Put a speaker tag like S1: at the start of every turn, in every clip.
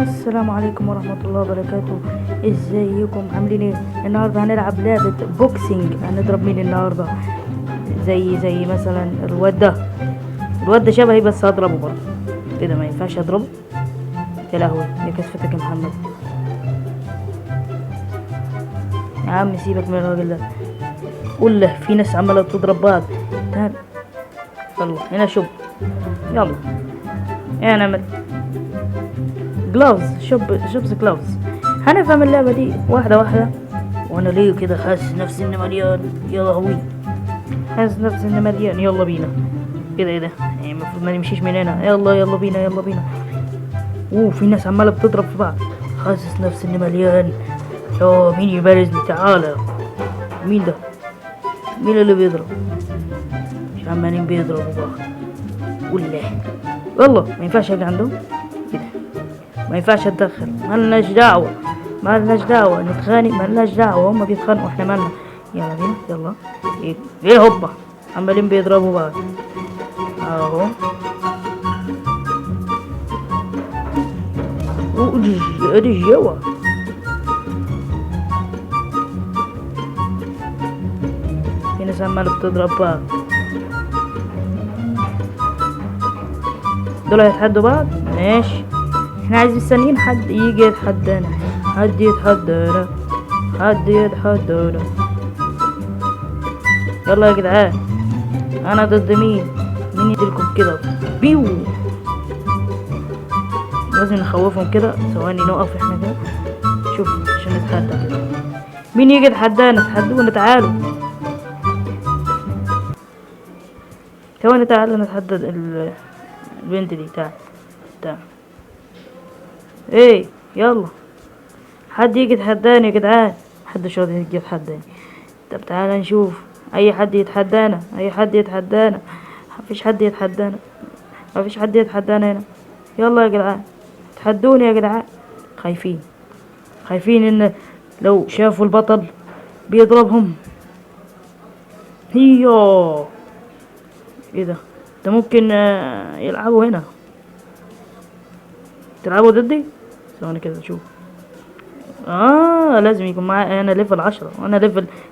S1: السلام عليكم ورحمة الله وبركاته. ازيكم عاملين ايه؟ النهاردة هنلعب لعبة boxing. هنضرب مين النهاردة؟ زي مثلا الواد ده، الواد ده شبهي بس هضربه برضه. ايه ده، ما ينفعش اضربه؟ يا لهوي يا كسفتك يا محمد. يا عم سيبك من الراجل ده، قول له في ناس عمالة تضرب بعض. تعال يلا هنا shop، يلا ايه نعمل؟ gloves، shop، shops gloves. هنفهم اللعبة دي واحدة واحدة. وانا ليه كده حاسس نفسي اني مليان؟ يا لهوي حاسس نفسي اني مليان. يلا بينا كده. ايه ده؟ يعني المفروض ما نمشيش من هنا. يلا يلا بينا يلا بينا. اوه في ناس عمالة بتضرب في بعض. حاسس نفسي اني مليان. يا مين يبارزني؟ تعالى. مين ده؟ مين اللي بيضرب؟ مش عمالين بيضربوا بعض ولا؟ يلا ما ينفعش اجي عندهم كده، ما ينفعش اتدخل، مالناش دعوة، مالناش دعوة نتخانق، مالناش دعوة، هما بيتخانقوا احنا مالنا. يلا بينا يلا. ايه ايه هوبا عمالين بيضربوا بعض اهو. ادي الجوا. في ناس عمالة بتضرب بعض. دول هيتحدوا بعض؟ ماشي، احنا عايزين مستنيين حد يجي يتحدانا، حد يتحدانا، حد يتحدانا. يلا يا جدعان، انا ضد مين؟ مين يديلكم كده؟ بيو. لازم نخوفهم كده. ثواني نقف احنا كده، شوف عشان نتحدى كده. مين يجي يتحدانا؟ تحدونا، تعالوا. ثواني تعالوا نتحدى البنت دي. تعال تعال. ايه يلا حد يجي يتحداني يا جدعان. محدش راضي يجي يتحداني. طب تعالى نشوف اي حد يتحدانا، اي حد يتحدانا. مفيش حد يتحدانا، مفيش حد يتحدانا هنا. يلا يا جدعان تحدوني يا جدعان. خايفين، خايفين ان لو شافوا البطل بيضربهم. هيو ايه ده؟ ده ممكن يلعبوا هنا. تلعبوا ضدي؟ ثواني كده نشوف. لازم يكون معايا انا level 10. وانا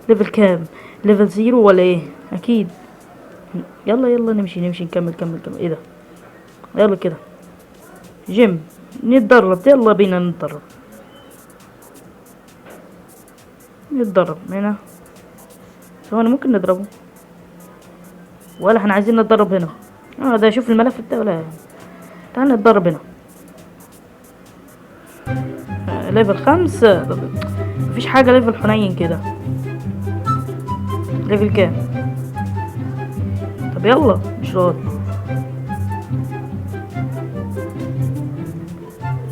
S1: level كام؟ level 0 ولا ايه؟ اكيد. يلا يلا نمشي نمشي نكمل كمل كمل. ايه ده؟ يلا كده جيم نتدرب. يلا بينا نتدرب، نتدرب هنا. ثواني ممكن نضربه ولا احنا عايزين نتدرب هنا؟ ده شوف الملف بتاعه. ولا تعال نتدرب هنا. level 5. طب مفيش حاجة level حنين كده. level كام؟ طب يلا مش راضي.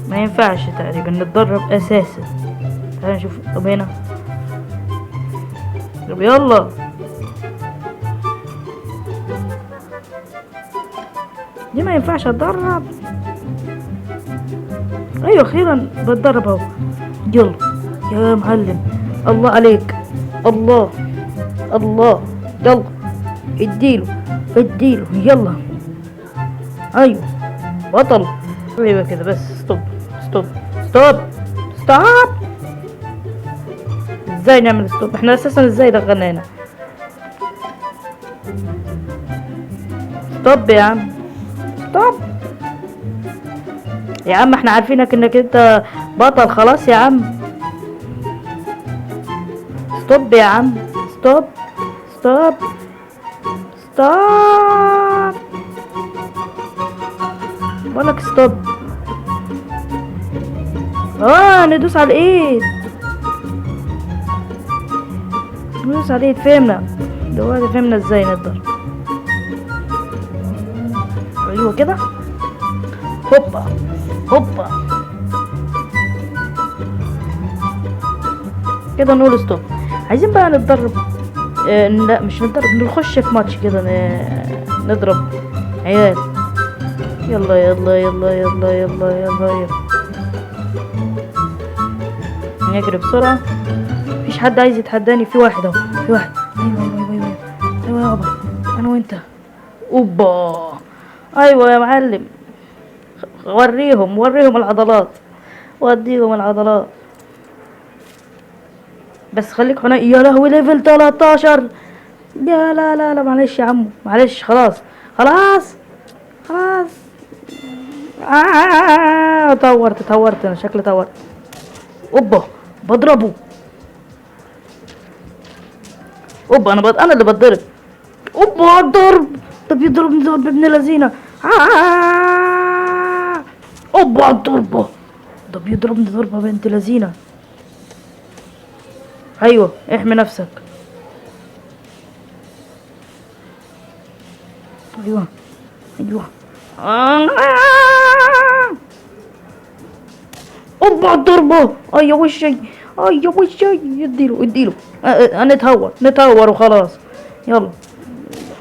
S1: ما ينفعش تقريبا نتدرب اساسا. تعال نشوف. طب هنا. طب يلا دي ما ينفعش اتدرب. ايوه اخيرا بتدرب اهو. يلا يا معلم، الله عليك، الله الله. يلا اديله اديله يلا. ايوه بطل. ايوه كده بس. stop stop stop stop. ازاي نعمل stop؟ احنا اساسا ازاي دخلنا هنا؟ stop يا عم، stop يا عم. احنا عارفينك انك انت بطل. خلاص يا عم stop يا عم، stop stop stop. بقولك stop. ندوس على الايد، ندوس على الايد. فهمنا دلوقتي، فهمنا ازاي نقدر. ايوه كده. هوبا هوبا كده نقول stop. عايزين بقى نتدرب. لا مش نتدرب، نخش في ماتش كده نضرب عيال. يلا يلا يلا يلا يلا يلا يلا نجري بسرعة. مفيش حد عايز يتحداني. في واحد اهو، في واحد. ايوه ايوه ايوه ايوه ايوه يابا، انا وانت. اوبا ايوه يا معلم، وريهم وريهم العضلات. واديهم العضلات. بس خليك حنين. يا لهوي level 13. لا لا لا لا معلش يا عمو، معلش، خلاص خلاص خلاص. طورت، طورت انا شكلي طورت. اوبا بضربه. اوبا انا اللي بتضرب. اوبا الضرب ده بيضربني ضرب ابن لذينه. اوبا الضربه ده بيضربني ضربه بنت لذينه. ايوه احمي نفسك. ايوه ايوه. اوبا الضربه. اي وشي، اي وشي. اديله اديله. نتهور نتهور وخلاص. يلا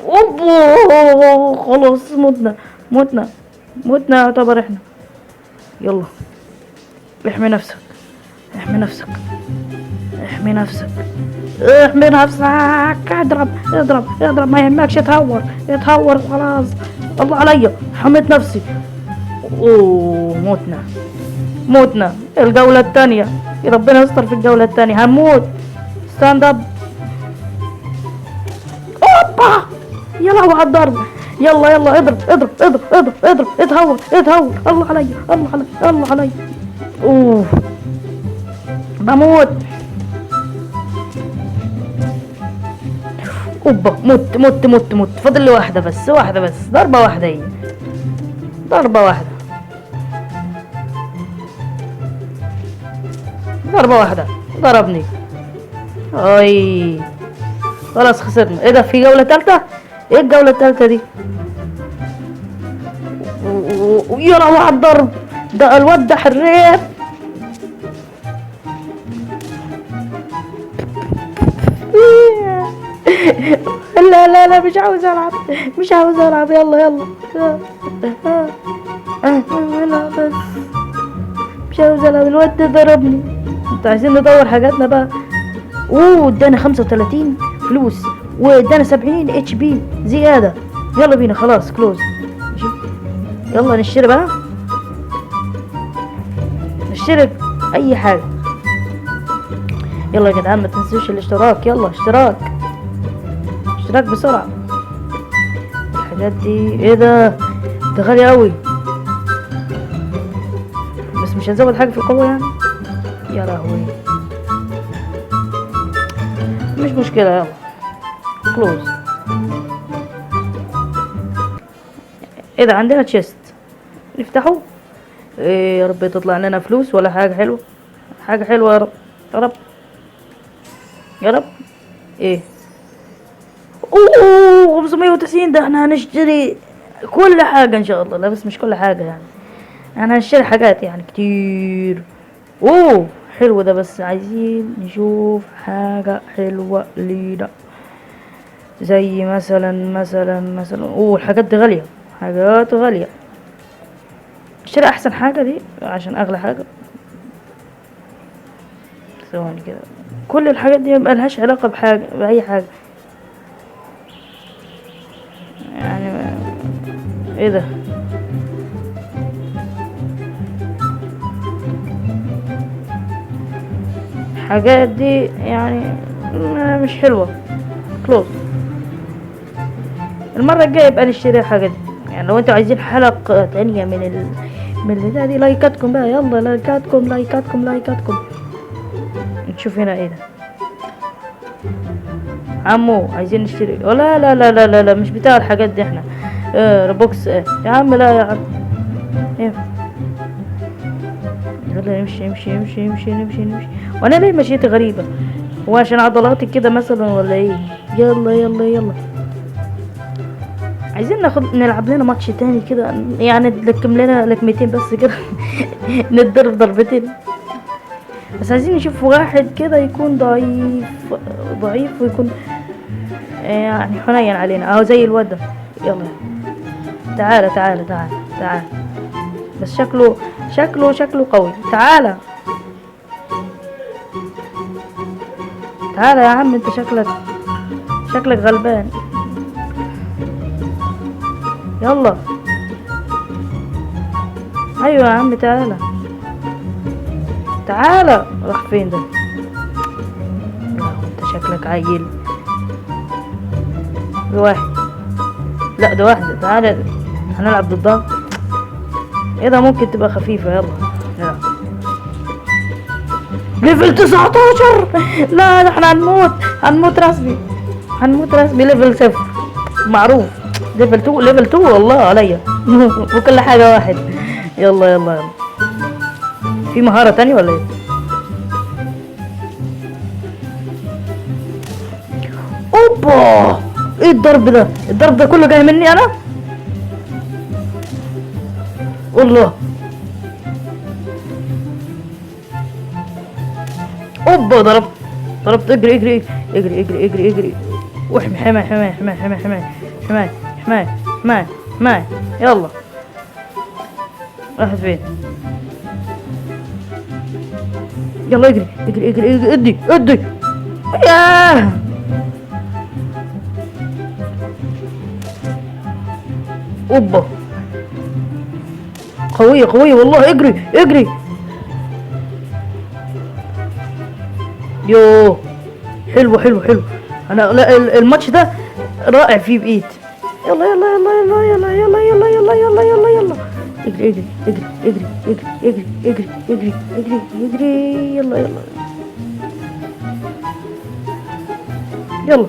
S1: اوبا خلاص متنا متنا متنا يعتبر احنا. يلا احمي نفسك، احمي نفسك، احمي نفسك، احمي نفسك. اضرب اضرب اضرب، ما يهمكش، اتهور اتهور وخلاص. الله عليا حميت نفسي. اوه متنا متنا. الجولة التانية، يا ربنا يستر في الجولة التانية هنموت. stand up. اوبا يا لهوي على الضرب. يلا يلا اضرب اضرب اضرب اضرب اضرب، اتهور اتهور. الله عليا الله عليا الله عليا. اوه بموت. اوبا مت مت مت مت. فاضل لي واحدة بس، واحدة بس، ضربة واحدة، هي ضربة واحدة، ضربة واحدة ضربني. اي خلاص خسرنا. ايه ده في جولة تالتة؟ ايه الجولة التالتة دي؟ يا لهوي على الضرب ده، الواد ده حريف. لا لا لا مش عاوز العب، مش عاوز العب. يلا يلا. لا بس مش عاوز العب، الواد ده ضربني. انتوا عايزين ندور حاجاتنا بقى. اوه ادانا 35 فلوس وادانا 70 HP زيادة. يلا بينا خلاص close. يلا نشتري بقى، نشتري اي حاجة. يلا يا جدعان ما تنسوش الاشتراك، يلا اشتراك اشتراك بسرعة. الحاجات دي ايه ده؟ ده غالي قوي، بس مش هنزود حاجة في القوة يعني. يا لهوي مش مشكلة. يلا close. ايه ده؟ عندنا chest نفتحه. ايه يا رب تطلع لنا فلوس ولا حاجة حلوة، حاجة حلوة يا رب يا رب يا رب. ايه؟ اوه 590. ده احنا هنشتري كل حاجة ان شاء الله. لا بس مش كل حاجة يعني، احنا هنشتري حاجات يعني كتير. اوه حلو ده، بس عايزين نشوف حاجة حلوة لينا، زي مثلا مثلا مثلا. اوه الحاجات دي غالية، حاجات غالية. اشتري احسن حاجة دي عشان اغلى حاجة. ثواني كده، كل الحاجات دي ملهاش علاقة بحاجة، بأي حاجة يعني. ايه ده؟ الحاجات دي يعني مش حلوة. كلوز. المرة الجاية يبقى نشتري الحاجة دي. يعني لو انتوا عايزين حلقة تانية من البتاع دي، لايكاتكم بقى، يلا لايكاتكم لايكاتكم لايكاتكم. نشوف هنا ايه ده. عمو عايزين نشتري. لا لا لا لا لا لا مش بتاع الحاجات دي احنا. Robux. يا عم لا يا عم. ايه يلا نمشي نمشي نمشي نمشي نمشي نمشي. وانا ليه مشيتي غريبة؟ هو عشان عضلاتي كده مثلا ولا ايه؟ يلا يلا يلا عايزين نلعب لنا ماتش تاني كده، يعني نلكم لنا لكمتين بس كده. نتضرب ضربتين بس. عايزين نشوف واحد كده يكون ضعيف ضعيف ويكون يعني حنين علينا، اهو زي الواد ده. يلا تعالى تعالى تعالى تعالى، بس شكله قوي. تعالى تعالى يا عم، انت شكلك غلبان. يلا ايوه يا عم تعالى. تعالى. راح فين ده؟ انت شكلك عيل. ده واحد، لا ده واحدة. تعالى هنلعب ضدها. ايه ده؟ ممكن تبقى خفيفة. يلا نلعب. level 19. لا ده احنا هنموت، هنموت رسمي، هنموت رسمي. level 0 معروف. level 2، level 2 والله عليا. وكل حاجة واحد. يلا يلا يلا. في مهارة تانية ولا ايه؟ اوبا، ايه الضرب ده؟ الضرب ده كله جاي مني انا؟ والله. اوبا، ضربت ضربت. اجري اجري اجري اجري اجري اجري. واحمي، حماية حماية حماية حماية حماية حماية حماية حماية حماية. يلا راحت فين؟ يلا اجري اجري اجري اجري. ادي ادي. ياه، اوبا، قوية قوية والله. اجري اجري. يوه، حلو حلو حلو. انا لا، الماتش ده رائع فيه بايد. يلا يلا يلا يلا يلا يلا يلا يلا يلا يلا يلا. اجري اجري اجري اجري اجري اجري اجري اجري اجري اجري. يلا يلا يلا.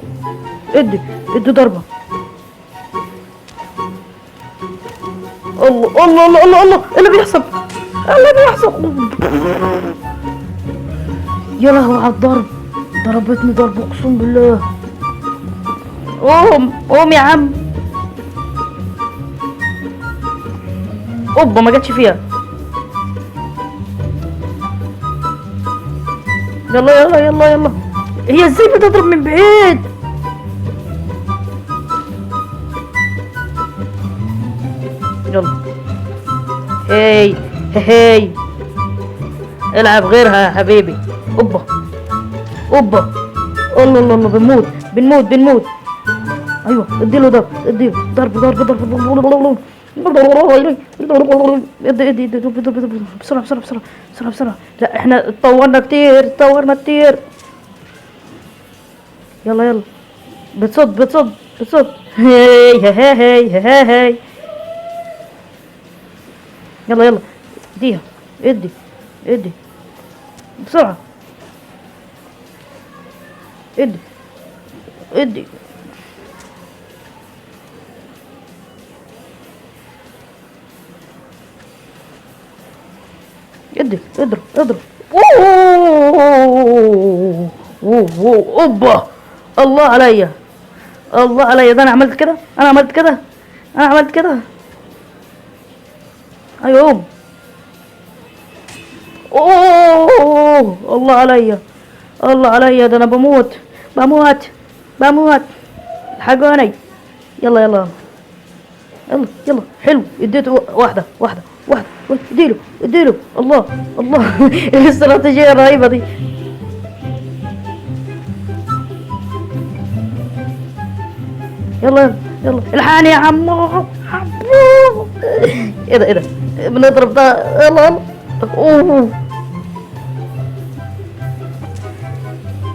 S1: ادي ادي ضربة. الله الله الله الله الله، ايه اللي بيحصل؟ ايه اللي بيحصل؟ يا لهوي على الضرب، ضربتني ضرب اقسم بالله. قوم قوم يا عم. اوبا، ما جاتش فيها. يلا يلا يلا يلا. هي ازاي بتضرب من بعيد؟ يلا هاي هاي، العب غيرها يا حبيبي. اوبا اوبا، الله الله الله، بنموت بنموت بنموت. ايوه اديله ضرب، اديله ضرب ضرب ضرب. ادي ادي ادي ضرب ضرب ضرب. بسرعه بسرعه بسرعه بسرعه بسرعه. لا احنا اتطورنا كتير، اتطورنا كتير. يلا يلا، بتصد بتصد بتصد. هاي هاي هاي هاي هاي. يلا يلا، اديها ادي ادي بسرعة، ادي ادي. ادي اضرب اضرب. اوه اوه اوبا، الله عليا الله عليا. ده انا عملت كده، انا عملت كده، انا عملت كده. ايوه قوم. اوه الله عليا الله عليا، ده انا بموت بموت بموت. الحقوني. يلا يلا يلا يلا. حلو، اديته واحدة واحدة واحدة. اديله اديله. الله الله، الاستراتيجية الرهيبة دي. يلا يلا يلا، الحقني يا عمو. ايه ده ايه ده، بنضرب ده. يلا يلا. اوه،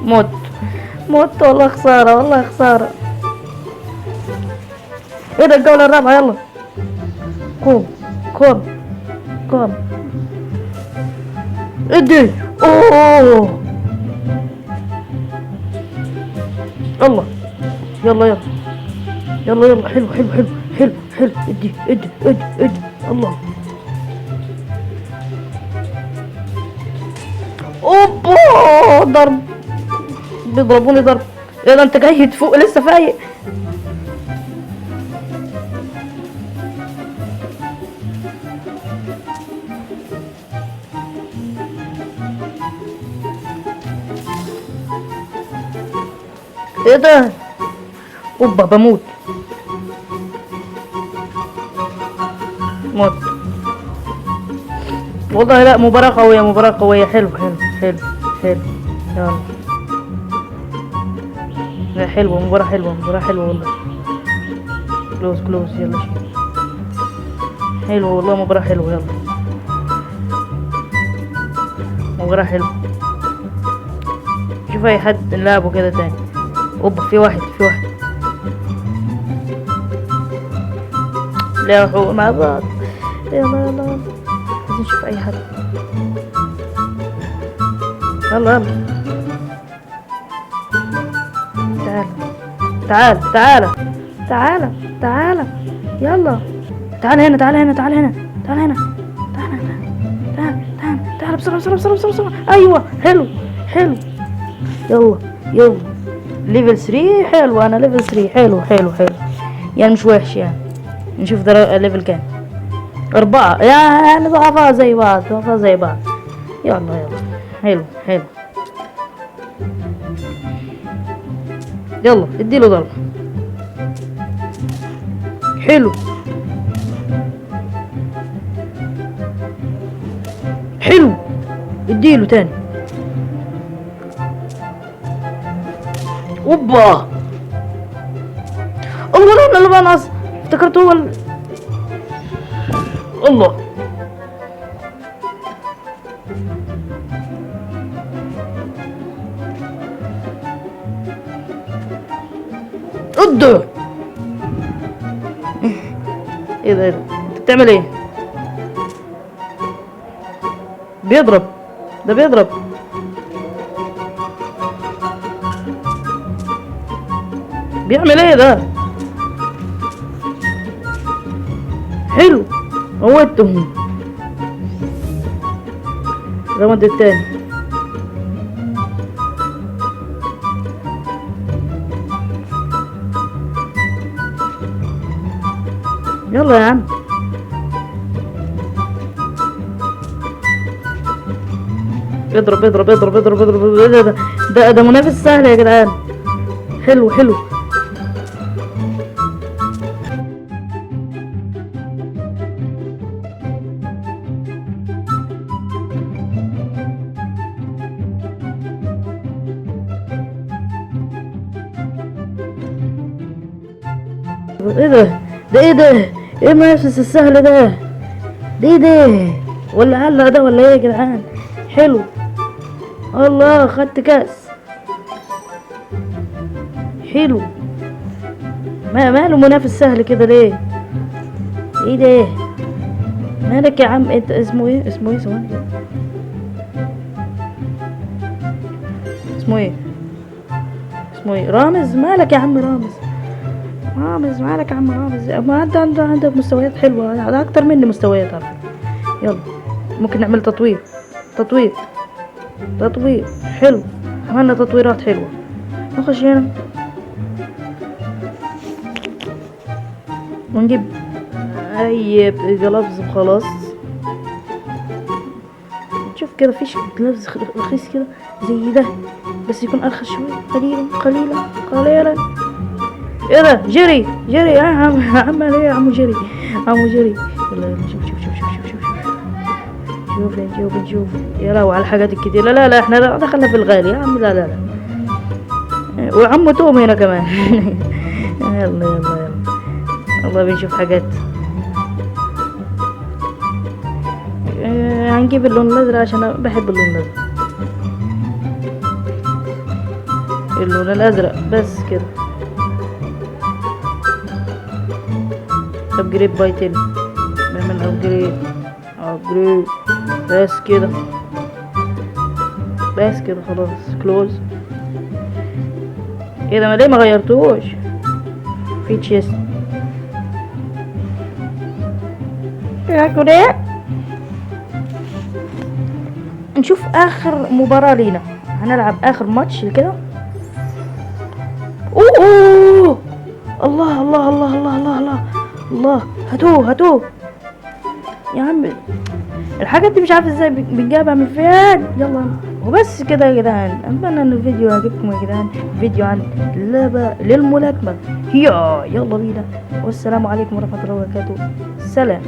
S1: موت موت والله، خسارة والله خسارة. ايه ده، الجولة الرابعة. يلا قوم قوم قوم. ادي. اوه يلا يلا يلا يلا يلا. حلو حلو حلو حلو حلو. ادي ادي ادي ادي. الله، اوبا، ضرب، بيضربوني ضرب. ايه ده، انت جاي تفوق لسه فايق؟ ايه ده؟ اوبا، بموت موت والله. لا مباراة قوية، مباراة قوية. حلو حلو حلو حلو. يلا لا حلوة، مباراة حلوة، مباراة حلوة والله. close close. يلا شيل. حلوة والله، مباراة حلوة. يلا مباراة حلوة. شوف اي حد نلعبه كده تاني. اوبا في واحد، في واحد. لا حقوق مع بعض. يلا يلا يلا، عايزين نشوف اي حد. يلا يلا، تعال تعال تعال تعال تعال، يلا تعال هنا، تعال هنا، تعال هنا، تعال هنا، تعال هنا، تعال تعال تعال، بسرعة بسرعة بسرعة بسرعة بسرعة. ايوه حلو حلو، يلا يلا، level 3 حلو، انا level 3 حلو حلو حلو، يعني مش وحش يعني. نشوف ده level كام؟ 4، يعني ضعفاء زي بعض، ضعفاء زي بعض. يلا يلا، حلو حلو، يلا اديله ضربة. حلو حلو، اديله تاني. اوبا، الله، لا لا لا، انا افتكرته هو الله. ادو ايه ده؟ ايه ده؟ انت بتعمل ايه؟ بيضرب ده، بيضرب. بيعمل ايه ده؟ حلو، موتهم. ال round التاني. يلا يا عم. اضرب اضرب اضرب اضرب اضرب. ايه ده؟ ده ده ده منافس سهل يا جدعان. حلو حلو. ايه ده؟ ده ايه ده؟ ايه المنافس السهل ده؟ ده ايه ده؟ ولا هلا ده ولا ايه يا جدعان؟ حلو، الله، خدت كاس. حلو. ما ماله منافس سهل كده ليه؟ ايه ده؟ مالك يا عم؟ انت اسمه ايه؟ اسمه ايه؟ ثواني كده، اسمه ايه؟ اسمه ايه؟ رامز. مالك يا عم رامز؟ رامز مالك يا عم رامز؟ ما انت عندك مستويات حلوة، هذا اكتر مني مستويات على فكرة. يلا ممكن نعمل تطوير، تطوير، تطوير. حلو، عملنا تطويرات حلوة. نخش هنا ونجيب اي gloves وخلاص. نشوف كده فيش gloves رخيص كده زي ده، بس يكون ارخص شوية، قليلا قليلا قليلا. ايه ده؟ جري جري يا عم، عمل ايه يا عمو؟ جري عمو جري. يلا يلا، شوف شوف شوف شوف شوف شوف شوف شوف نشوف نشوف. يا لهوي على الحاجات الكتير. لا لا لا، احنا دخلنا في الغالي يا عم. لا لا لا، وعمو توم هنا كمان. يلا يلا يلا، والله بنشوف حاجات. هنجيب اللون الازرق عشان انا بحب اللون الازرق. اللون الازرق بس كده. upgrade by 10، نعمل upgrade، upgrade بس كده، بس كده خلاص. close. ايه ده؟ ما ليه ما غيرتوش؟ في chest. ياكل ايه؟ نشوف اخر مباراة لينا، هنلعب اخر ماتش كده. اوه، الله الله الله الله الله الله الله، هاتوه هاتوه يا عم. الحاجات دي مش عارف ازاي بنجيبها من فين. يلا وبس كده يا جدعان، اتمنى ان الفيديو يعجبكم يا جدعان. فيديو عن لعبة للملاكمة. يلا بينا، والسلام عليكم ورحمة الله وبركاته. سلام.